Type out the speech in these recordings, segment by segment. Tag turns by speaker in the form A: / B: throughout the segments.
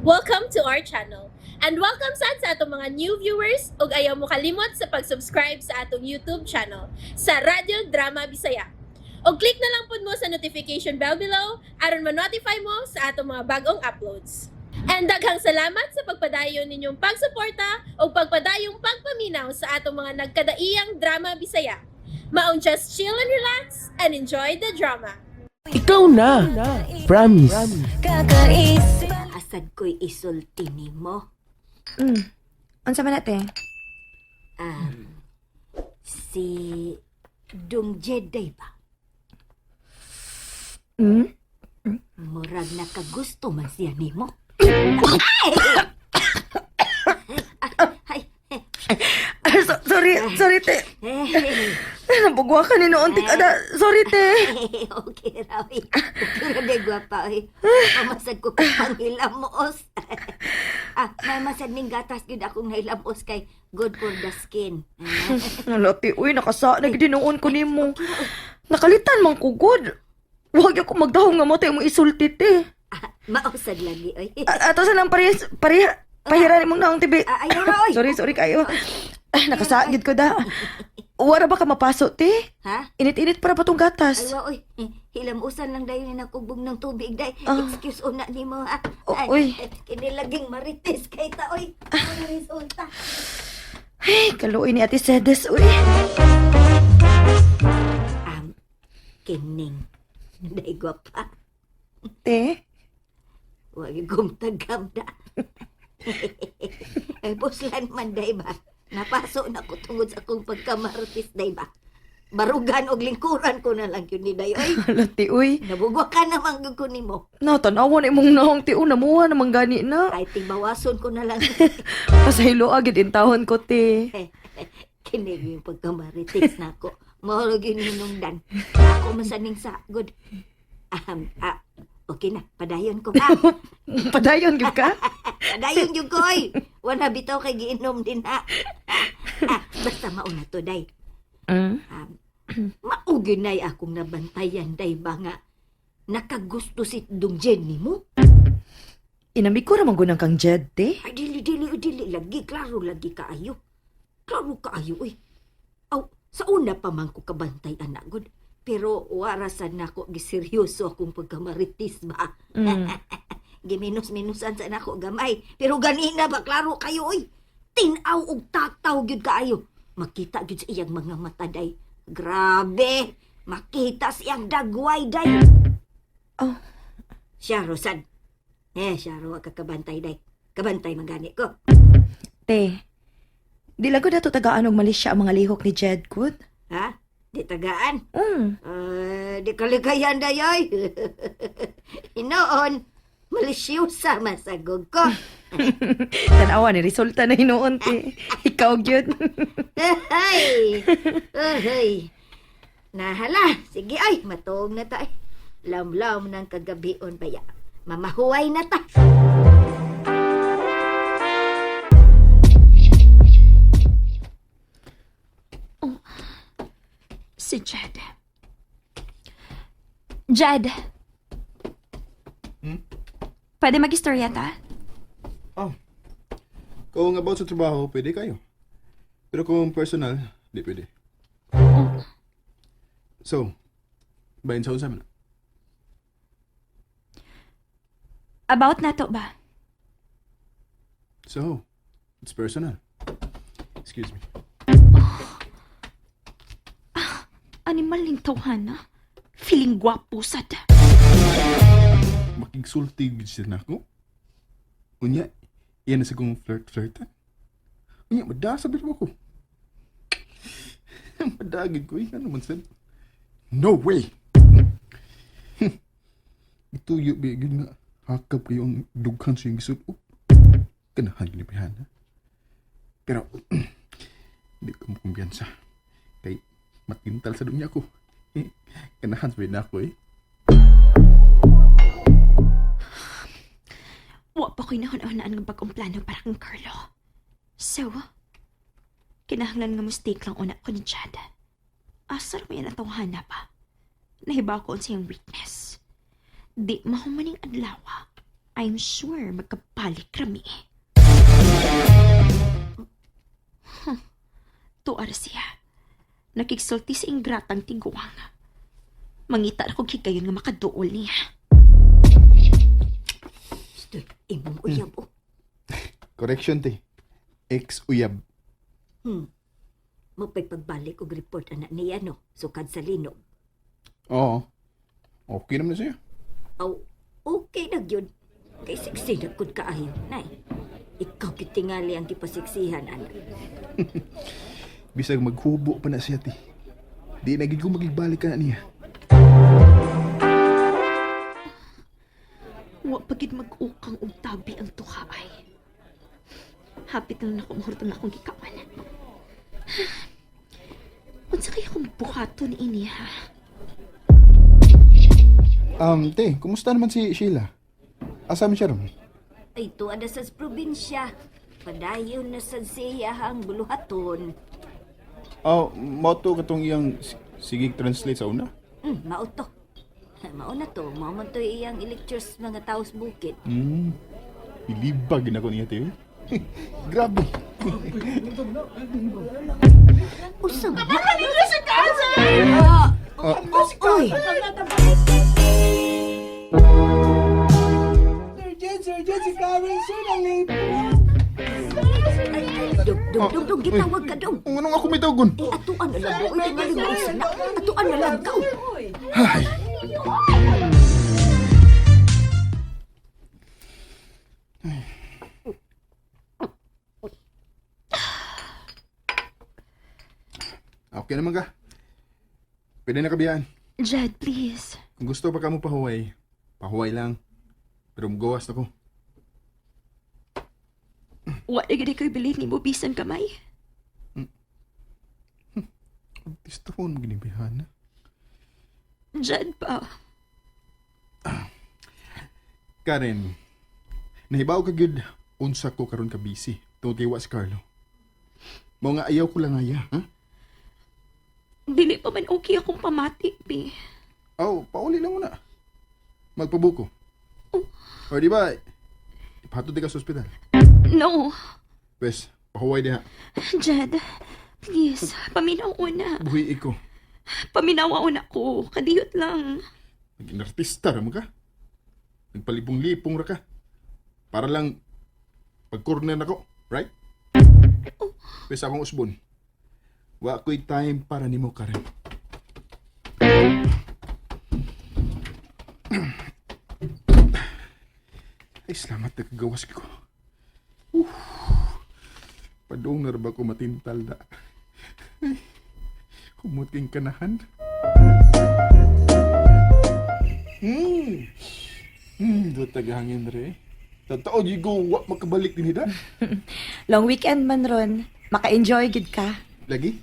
A: Welcome to our channel. And welcome sad sa atong mga new viewers ug ayaw mo kalimot sa pag-subscribe sa atong YouTube channel sa Radyo Drama Bisaya. Og click na lang pud mo sa notification bell below aron ma-notify mo sa atong mga bagong uploads. And daghang salamat sa pagpadayon ninyong pagsuporta ug pagpadayong pagpaminaw sa atong mga nagkadaiyang drama Bisaya. Maong just chill and relax and enjoy the drama.
B: Ikaw na. Promise.
C: Kakaisip.
D: Asad ko'y isulti nimo.
E: Unsa man na, te?
D: Si Dung Jeday ba? Murag nakagusto man siya nimo. Ay! Ay!
E: Ay, sorry, sorry, te.
D: Ay!
E: Nabugwa ka ni noon, te. Kada, sorry, te.
D: Okay ra, oy. Okay ra day, gwapa, oy. Mamasad ko kung panghilamos. Mamasad ning gatas gyud akong nahilamos kay good for the skin.
E: Ala, te, uy, nakasa na gid noon ko nimo. Nakalitan man ko, good. Huwag ako magdahong nga mo, te, mo isulti, te.
D: Mausad lagi, oy.
E: Ato sa lang parehas, pareha, pahira mong naong tibi.
D: Ayaw ra, oy.
E: Sorry, sorry kayo. Ay, nakasagid ko da. Wara ba ka mapaso, te?
D: Ha?
E: Init-init para pa tong
D: Ay,
E: gatas.
D: wa, oy. Hilamusan lang dayon ni nakugbog ng tubig, day. Excuse una nimo, ha.
E: Oh,
D: Ay,
E: oy.
D: kini laging marites kay ta, oy. Ang resulta.
E: Ay, kaluoy ni Ate Sedes, uy.
D: Kining. Day, gwapa.
E: Te?
D: Wag kong tagam da. Eh, buslan man, day ba? Napaso na ko tungod sa akong pagkamarites, day ba? Barugan og lingkuran ko na lang yun ni day, oy.
E: Ala, te, uy.
D: Nabugwa ka naman gyud ko nimo.
E: Na, tanawa na imong naong, te, uy. Namuha naman gani na.
D: Ay, tigbawason ko na lang.
E: Pasaylo agad intawon ko, te.
D: Kinig yung pagkamarites na ako. Mahulog yun hinungdan. Ako masaning sagod. Okay na, padayon ko ha.
E: Padayon, gyud ka?
D: Padayon yung koy. Wala bitaw kay giinom din ha. Basta mauna to, day. Mauginay akong nabantayan, day ba nga. Nakagusto si Dung Jenny mo?
E: Inamig ko ramang gunang kang Jed, te.
D: Ay, dili, dili, dili. Lagi, klaro, lagi kaayo. Klaro kaayo, uy. Aw, sa una pa man ko kabantay, anak, god. Pero warasan nako giseryoso akong pagkamaritis ba. Giminos-minusan sa nako gamay. Pero ganina ba, klaro kayo, uy. Tinaw og tataw gyud kaayo. Makita gyud sa iyang mga mata, day. Grabe! Makita sa iyang dagway, day.
E: Oh.
D: Siya, Rosan. Eh, siya, ro, kakabantay, day. Kabantay magani ko.
E: Te, di lago na to tagaan og mali siya ang mga lihok ni Jed, good?
D: Ha? Di tagaan? Di kalikayan dayoy. Hinoon, malisyosa masagog ko.
E: Tanawa ni resulta na hinuon, te. Ikaw gyud.
D: Ay! Ay! Nahala, sige ay, matuog na ta ay. Lamlam ng kagabion baya. Mamahuway na ta.
C: Si Jed. Jed! Pwede mag-istorya ta?
F: Oh. Kung about sa trabaho, pwede kayo. Pero kung personal, di pwede. So, bayin sa unsa man?
C: About na to ba?
F: So, it's personal. Excuse me.
C: Animal ning tawhana. Feeling gwapo sad.
F: Makigsulti gid siya nako. Unya, iyan na sa kong flirt-flirtan. Unya, madasa mo ko. Madagid ko eh. Ano man sad? No way! Ituyo ba yun nga. Hakap kayo ang dughan sa iyong gisuot. Kanahan yun ni ha? Pero, hindi ko makumpiyansa. Kay, matintal sa dunya ko. Kanahan sa na ako eh.
C: Wa pa ko'y nahun-hunaan ng bagong plano para kang Carlo. So, kinahanglan nga mistake lang una ko ni Chad. Asa ra man ang tawhana pa? Nahiba ko sa iyang weakness. Di mahumaning adlaw. I'm sure magkabalik rami. Huh. Tuar siya. Nakigsulti sa ingratang tiguang. Mangita ra kog higayon nga makaduol niya.
D: Stoy, imong uyab oh.
F: Correction, te. Ex-uyab.
D: Mapay pagbalik og report anak niya no, sukad sa linog.
F: Oo. Okay naman na siya.
D: Aw, okay na gyud. Kay siksi na gud kaayo, nay. Ikaw kitingali ang gipasiksihan anak.
F: Bisag maghubo pa na siya, te. Di na gid ko magigbalik ka na niya.
C: Wa pagid mag-ukang og tabi ang tuhaay. Hapit na lang ako mahurot na akong gikawan. Unsa kaya akong buhaton ini ha?
F: Te, kumusta naman si Sheila? Asa man siya ron?
D: Ay, tuwa na sa probinsya. Padayon na sa siya ang buluhaton.
F: Oh, mo to katong iyang sige translate sa una?
D: Mao to. Mao na to. Mao man to iyang i-lectures mga tao sa bukid.
F: Ilibag na ko niya, te. Grabe.
D: Usa man. Ah, Uy! Dug, dug, dug, dug, gitawag ka dong.
F: Kung anong ako may tawgon?
D: Eh, atuan na lang, uy, tingaling mo isa na. Atuan na lang ka.
F: Ay. Okay naman ka. Pwede na kabiyaan.
C: Jed, please.
F: Kung gusto pa ka mo pahuway, pahuway lang. Pero mugawas na ko.
C: Wa na gid ko'y bilin nimo bisan kamay.
F: Artista ko mo ginibihan.
C: Jed pa.
F: Karen, nahibaw ka gyud unsa ko karon ka busy tungod kay wa si Carlo. Mao nga ayaw ko lang aya, ha?
C: Dili pa man okay akong pamati, bi.
F: Oh, pauli lang muna. Magpabuko. O di ba, ipatod di ka sa ospital.
C: No.
F: Pwes, pahuway diha.
C: Jed, please, paminaw una.
F: Buhi iko.
C: Paminaw una ko. Kadiyot lang.
F: Naging artista ra mo ka. Nagpalipong-lipong ra ka. Para lang pag-corner nako, right? Pwes akong usbon. Wa ko'y time para nimo Karen. Ay, salamat nagkagawas ko. Padung na ra ba ko matintal da. Ay, humuting kanahan. Doon tagahangin re. Totoo, you go, wa makabalik din hida.
E: Long weekend man ron. Maka-enjoy gid ka.
F: Lagi?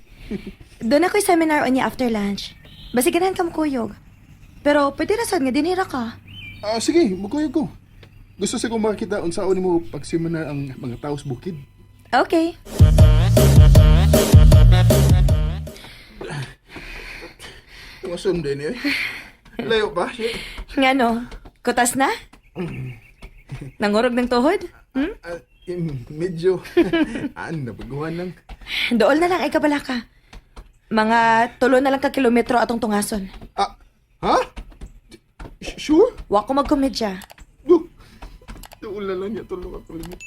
E: Doon ako'y seminar unya after lunch. Basi ganahan ka mukuyog. Pero pwede ra sad nga dinhira ka.
F: Ah, sige, mukuyog ko. Gusto sa kong makita unsaon nimo pag-seminar ang mga tao sa bukid.
E: Okay.
F: Tungason din eh. Layo pa, shit.
E: Nga no, kutas na? Nangurog ng tuhod? Hmm?
F: Ah, medyo, an, nabaguhan lang.
E: Dool na lang ay kabala ka. Mga tulo na lang ka kilometro atong tungason.
F: Ah, ha? Sure?
E: Wa ko magkomedya.
F: Oh, doon na lang niya tulong ako limit.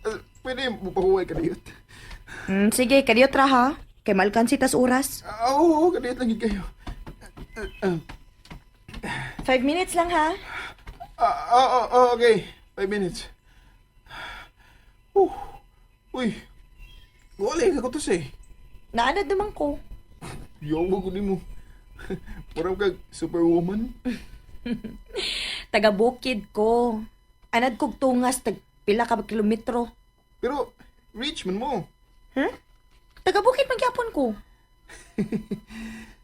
F: Ah, pwede mo pahuway ka diyot.
E: Sige, kadiyot ra ha. Kay malkansi tas oras.
F: Ah, oo, oo, kadiyot lang yun kayo.
E: 5 minutes lang ha.
F: Ah, ah, ah, ah, okay. 5 minutes. Uy. Wala ka ko to eh.
E: Naanad naman ko.
F: Yaw mo gud mo. Parang kag superwoman.
E: Taga bukid ko. Anad kog tungas tag pila ka kilometro.
F: Pero rich man mo.
E: Taga bukid magyapon ko.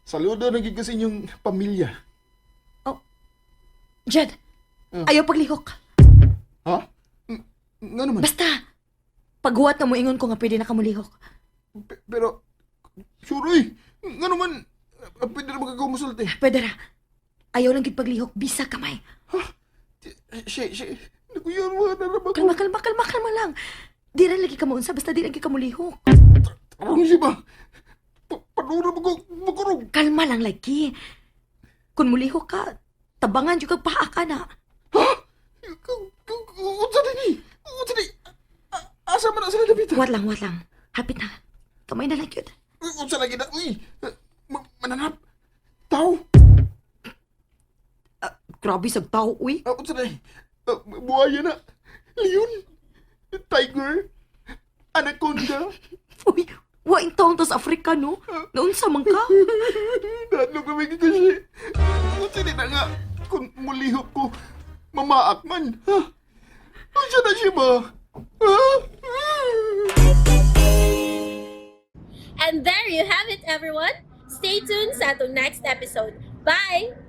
F: Saludo na gid ko sa inyong pamilya.
E: Jed, ayaw paglihok.
F: Ha? Nga naman.
E: Basta, paghuwat na mo ingon ko nga pwede na ka mulihok.
F: Pero sure oy. Nga naman pwede na magagawa musulti.
E: Pwede ra. Ayaw lang gid paglihok, bisa kamay.
F: Si, si, nakuyan mo na naman ko.
E: Kalma, kalma, kalma, kalma lang. Di rin lagi ka maunsa, basta di lagi ka mulihok.
F: Tarong siya ba? Panura mo ko, makurog.
E: Kalma lang lagi. Kung mulihok ka, tabangan jud kag paa ka na.
F: Ha? Unsa ni? Unsa ni? Asa man na sila dapita?
E: Wat lang, wat lang. Hapit na. Kamay na lang yun.
F: Unsa lagi na? Uy, mananap. Tao.
E: Grabe sa tao, uy.
F: Unsa na? Buhaya na. Leon. Tiger. Anaconda.
E: Uy, waing taon tas Afrika, no? Naunsa man ka?
F: Dadlo kami kasi. Unsa ni na nga? Kung mulihok ko, mamaak man. Ha? Unsa na siya ba? Ha?
A: And there you have it, everyone. Stay tuned sa atong next episode. Bye!